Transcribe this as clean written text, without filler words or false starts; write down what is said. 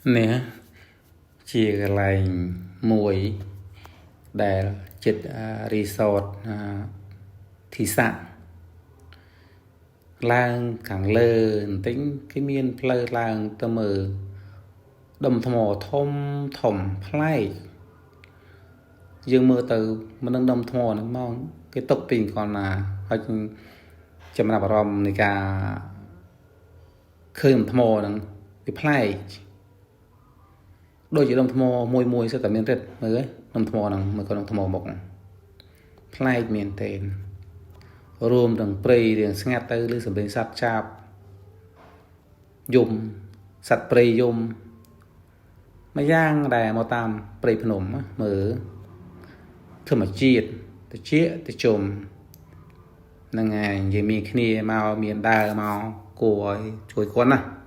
នេះជាកន្លែងមួយដែលចិត្តរីសតធីសាក់ឡើងខាងលើបន្តិចគេមានផ្លូវឡើងទៅមើលដុំថ្មធំធំប្លែកយើងមើលទៅមិនដឹងដុំថ្មហ្នឹងមកគេຕົកពីកលណាហើយចំណាប់អារម្មណ៍នៃការឃើញដុំថ្មហ្នឹងវាប្លែកដូចជាដុំថ្មមួយមួយសិតតែមានរិទ្ធមើលដុំថ្មហ្នឹងមើលក៏ដុំថ្មមុខប្លែកមែនទែនរួមទាំងព្រៃរៀងស្ងាត់ទៅឬសំឡេងសត្វចាបយំសត្វព្រៃយំមួយយ៉ាងដែលមកតាមព្រៃភ្នំមើលធម្មជាតិតិចតិជុំហ្នឹងហើយនិយាយមានគ្នាមកមានដើរមកគួរឲ្យជួយគាត់ណា។